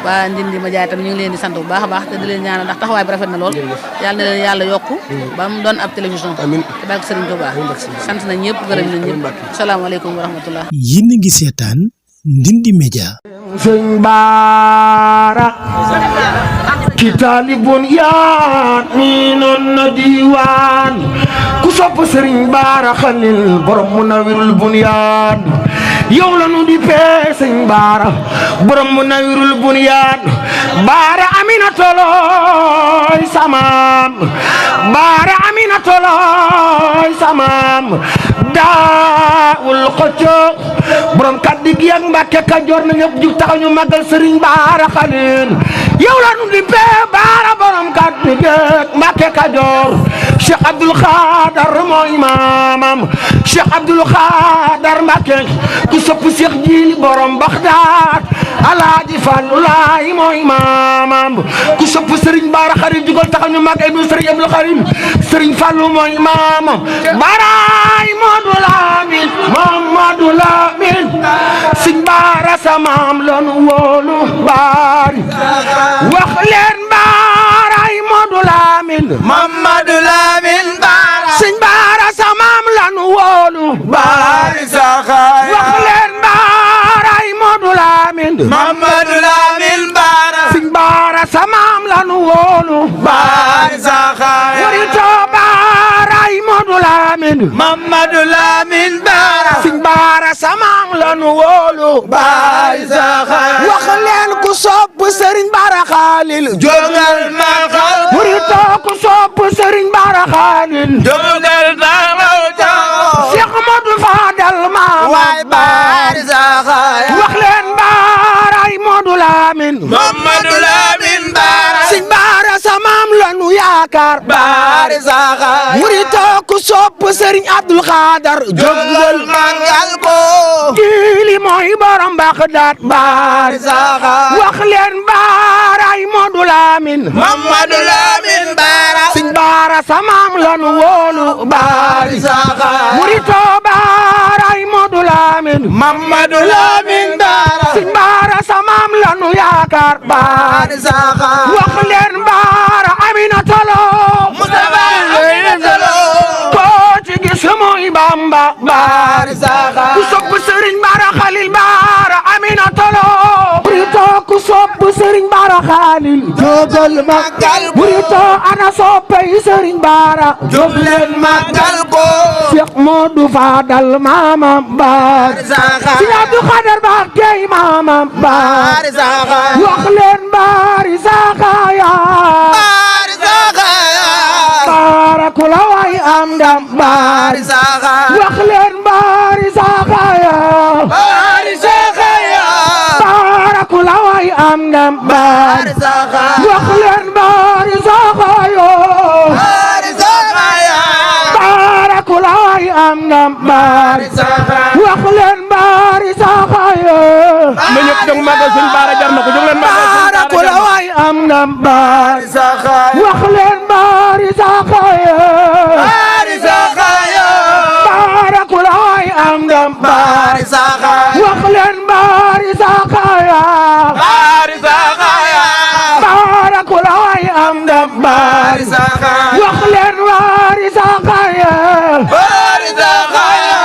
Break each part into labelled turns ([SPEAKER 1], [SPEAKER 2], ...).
[SPEAKER 1] waa Ndindi ma jaay tam ñu ngi leen di sant bu baax a baax te di leen ñaanal ndax taxawaay bi rafet na lool yàlla na leen yàlla yokku ba mu doon ab télévision te barke Serigne Touba sant na ñëpp gërëm na ñëpp asalaamaaleykum wa rahmatullah.
[SPEAKER 2] yéen a ngi seetaan Ndindy Média.
[SPEAKER 3] Sëñ Baara ki taalibun yaa mi noon na diwaan ku sopp Sëriñ Baara Xalil borom Munawwirul Bunyaan yow la nu di pee Sëñ Baara borom Munawwirul Bunyaan Baara Amina tolooy samaam Baara Amina tolooy samaam daawul xëccoo borom kaddi gi ak Mbàkke Kajoor na ñëpp jug taxaw ñu màggal Sëriñ Baara Xalil yow la nu di pee Baara borom kaddi gi ak Mbàkke Kajoor Cheikh Abdoul Khadar mooy maamam Cheikh Abdoul Khadar Mbàkke ku sopp Cheikh Jili borom Baxdaad Alaaji Fallu Laay mooy maamam ku sopp Sëriñ Baara Xalil jugal taxaw ñu màggal Sëriñ Abdoul Xalil Sëriñ Fallu mooy maamam Baaraay Moodu Lamin Moodu Lamin Sëriñ Baara sa maam lanu wóolu baari wax leen Baaraay Moodu Lamin
[SPEAKER 4] Mamadu Lamin Baara
[SPEAKER 3] Sëriñ Baara sa maam lanu wóolu baari
[SPEAKER 4] saxaaya
[SPEAKER 3] wax leen Baaraay Moodu Lamin
[SPEAKER 4] Mamadu Lamin Baara
[SPEAKER 3] Sëriñ Baara sa maam lanu wóolu
[SPEAKER 4] baari saxaaya
[SPEAKER 3] warito Baaraay Moodu Lamin
[SPEAKER 4] Mamadu Lamin Baara
[SPEAKER 3] Sëriñ Baara sa maam lanu wóolu
[SPEAKER 4] baari saxaaya
[SPEAKER 3] wax leen ku sopp Sëriñ Baara Xalil
[SPEAKER 4] jógal màggal
[SPEAKER 3] warito ku sopp Sëriñ Baara Xalil
[SPEAKER 4] jógal màggal
[SPEAKER 3] Cheikh Modou Fadal maam
[SPEAKER 4] waay baari saxaaya
[SPEAKER 3] wax leen Baaraay Moodu Lamin
[SPEAKER 4] Mamadu Lamin Baara
[SPEAKER 3] Sëriñ Baara sa maam lanu yaakaar
[SPEAKER 4] baari saxaaya
[SPEAKER 3] warito ku sopp Sëriñ Abdoul Khadar
[SPEAKER 4] jógal màggal ko
[SPEAKER 3] Jili mooy borom Baxdaad baari
[SPEAKER 4] saxaaya
[SPEAKER 3] wax leen Baaraay Moodu Lamin
[SPEAKER 4] Mamadu Lamin Baara
[SPEAKER 3] Sëriñ Baara sa maam lanu wóolu baari
[SPEAKER 4] saxaaya
[SPEAKER 3] murito Baaraay Moodu Lamin
[SPEAKER 4] Mamadu Lamin Baara
[SPEAKER 3] Sëriñ Baara sa maam lanu yaakaar baari
[SPEAKER 4] baari saxaaya
[SPEAKER 3] wax leen Baara Amina Tolo
[SPEAKER 4] Mustafa Amina Tolo
[SPEAKER 3] koo ci gis mooy Bamba baari
[SPEAKER 4] baari saxaaya
[SPEAKER 3] ku sopp Sëriñ Baara Xalil Baara Amina Tolo murito ku sopp Sëriñ Baara Xalil jógal
[SPEAKER 4] màggal ko
[SPEAKER 3] murito ana soppay Sëriñ Baara
[SPEAKER 4] jóg leen màggal ko
[SPEAKER 3] Cheikh Modou Fadal maamam baari
[SPEAKER 4] saxaaya
[SPEAKER 3] Sëriñ Abdou Khadar Mbacké maamam baari
[SPEAKER 4] baari saxaaya
[SPEAKER 3] wax leen baari saxaaya
[SPEAKER 4] baari saxaaya
[SPEAKER 3] baara ku la way am ndam baari
[SPEAKER 4] baari saxaaya
[SPEAKER 3] wax leen baari saxaaya
[SPEAKER 4] baari saxaaya
[SPEAKER 3] baara ku la way am ndam baari
[SPEAKER 4] baari saxaaya
[SPEAKER 3] wax leen baari saxaaya
[SPEAKER 4] baari saxaaya
[SPEAKER 3] baara ku la way am ndam baari
[SPEAKER 4] saxaaya
[SPEAKER 3] wax leen baari saxaaya na ñëpp jóg màggal Sëriñ Baara jar na ko jóg leen màggal baara ku la way am ndam baari
[SPEAKER 4] saxaaya
[SPEAKER 3] wax leen baari saxaaya
[SPEAKER 4] baari saxaaya
[SPEAKER 3] baara ku la way am ndam
[SPEAKER 4] baari saxaaya
[SPEAKER 3] wax leen baari saxaaya
[SPEAKER 4] baari saxaaya
[SPEAKER 3] baara ku la way am ndam
[SPEAKER 4] baari saxaaya
[SPEAKER 3] wax leen baari saxaaya
[SPEAKER 4] baari saxaaya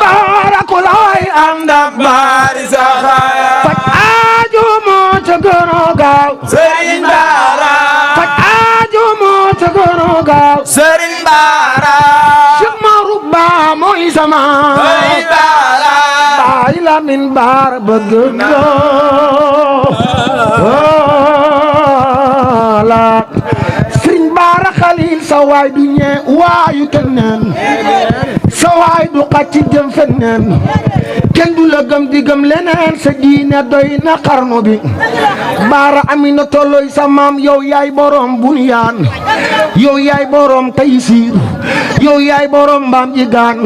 [SPEAKER 3] baara ku la way am ndam
[SPEAKER 4] baari saxaaya
[SPEAKER 3] faj aajo moo ca gën a gaaw
[SPEAKER 4] Sëriñ Baara
[SPEAKER 3] faj aajo moo ca gën a gaaw
[SPEAKER 4] Sëriñ Baara
[SPEAKER 3] Cheikh Marou Ba mooy sama
[SPEAKER 4] Sëriñ Baara
[SPEAKER 3] Baay Lamin Baara bëgg la Sëriñ Baara Xalil sa waay du ñee waayu keneen sa waay du xacc jëm feneen kenn du la gëm di gëm leneen sa diine doy na xarnu bi Baara Amina tolloy sa maam yow yaay borom bunyaan yow yaay borom taysiir yow yaay borom mbaam ji gaan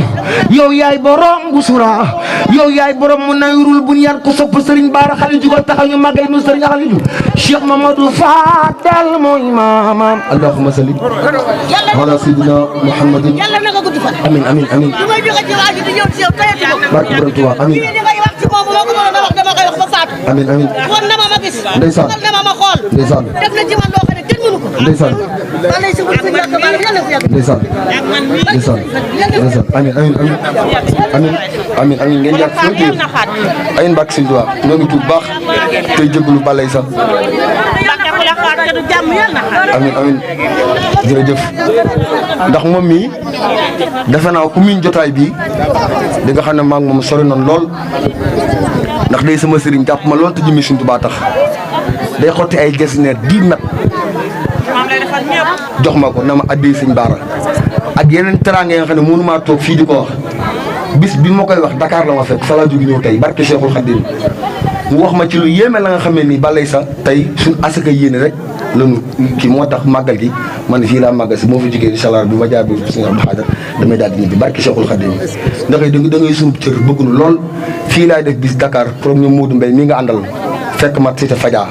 [SPEAKER 3] yow yaay borom gusura yow yaay borom Munawwirul Bunyaan ku sopp Sëriñ Baara Xalil jugal taxaw ñu màggal nu Sëriñ Xalil Cheikh Mamadou Fadal mooy maamam allahumma salli ala sayyidina Muhammadin
[SPEAKER 5] yàlla na nga gudd fan.
[SPEAKER 3] amin amin amin
[SPEAKER 5] li may jóge ci waa ji di ñëw ci yow tayatu ko.
[SPEAKER 3] barke borom Tuubaa amin
[SPEAKER 5] li ngay wax ci moom moo ko doon wax dama koy wax ba faatu.
[SPEAKER 3] amiin amiin.
[SPEAKER 5] woon na ma ma gis.
[SPEAKER 3] ndeysaan
[SPEAKER 5] xool na ma ma xool.
[SPEAKER 3] ndeysaan.
[SPEAKER 5] def na ci man loo xam ne kenn mënu ko.
[SPEAKER 3] ndeysaan.
[SPEAKER 5] maa lay sëgul sëñ Mbacke Balla yàlla ko yàgg.
[SPEAKER 3] ndeysaan. ndeysaan. ndeysaan. amiin amiin amiin. amiin amiin ngeen yàgg fi ngeen amiin Mbacke Sëñ Tuubaa ñoo ngi tuub baax tey jégalu Balla sax. amiin amiin jërëjëf ndax moom mii defe naa ku miin jotaay bii di nga xam ne maa ngi moom sori noonu lool ndax day sama sëriñ jàpp ma lool te jëmmi Sëñ Tuubaa tax day xotti ay gesineer 10 mètres jox ma ko na ma addi Sëñ Baara ak yeneen teraanga yi nga xam ne mënu maa toog fii di ko wax bis bi ma koy wax Dakar la ma fekk fa laa jóge ñëw tey barke Cheikhul Khadim mu wax ma ci lu yéeme la nga xam ne nii Balla sax tey suñ asaka yéene rek lanu kii moo tax màggal gi man fii laa màggal si moo fi jógee incha allah bi ma jaar bi Sëñ Abdou Khadre damay daal di ñibbi barke Cheikhul Khadim ndax da ngay sunu cër bëgg nu lool fii laay def bis Dakar pour ñu Modou Mbaye mi nga àndal fekk ma cité Fadia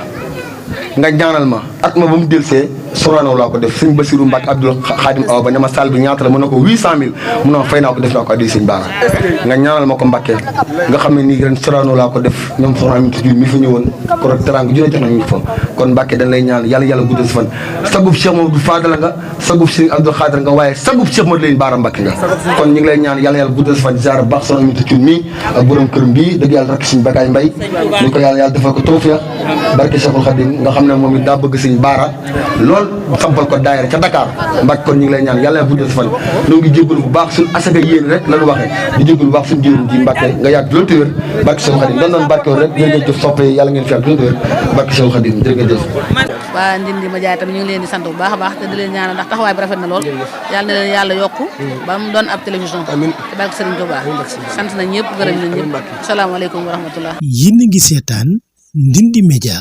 [SPEAKER 3] nga ñaanal ma at ma ba mu delsee Sorano laa ko def sëñ Bassirou Mbacke Abdoul Khadim Awa ba ne ma salle bi ñaata la mën na ko 800000 mun na ma fay naa ko def naa ko addi Sëñ Baara nga ñaanal ma ko Mbacke nga xam ne nii ren Sorano laa ko def ñoom soxna Aminata Diouf mi fa ñëwoon ko rek teranga ju ne jox nañu fa kon Mbacke dañ lay ñaan yàlla guddal si fan sagub Cheikh Mamadou Fadala nga sagub Sëñ Abdoul Khadre nga waaye sagub Cheikh Mamadou Lamine Bara Mbacke nga kon ñu ngi lay ñaan yàlla guddal si fan ziar baax soxna Aminata Diouf mi ak borom këram bii dëgg yàlla rakk Sëñ Bakaay Mbay ñu ko yàlla defal ko tawfeex barke Cheikhul Khadim nga xam ne moom it daa bëgg Sëñ Baara lool sampal ko daayira ca Dakar Mbacke kon ñu ngi lay ñaan yàlla guddal si fan ñoo ngi jégalu bu baax suñu asaka yéen rek lañu waxee di jégalu bu baax suñu jëriñ ji Mbacke nga yàgg loolu te wér barke Cheikhul Khadim doon barke rek jërëjëf soppe yàlla ngeen fi ak loolu te wér barke Cheikhul Khadim jërëjëf
[SPEAKER 1] waa Ndindi ma jaay tamit ñu ngi leen di sant bu baax a baax te di leen ñaanal ndax taxawaay bi rafet na lool yàlla na leen yàlla yokku ba mu doon ab télévision te barke Serigne Touba sant na ñëpp gërëm na ñëpp salaamaaleykum wa rahmatullah
[SPEAKER 2] yéen a ngi seetaan Ndindy Média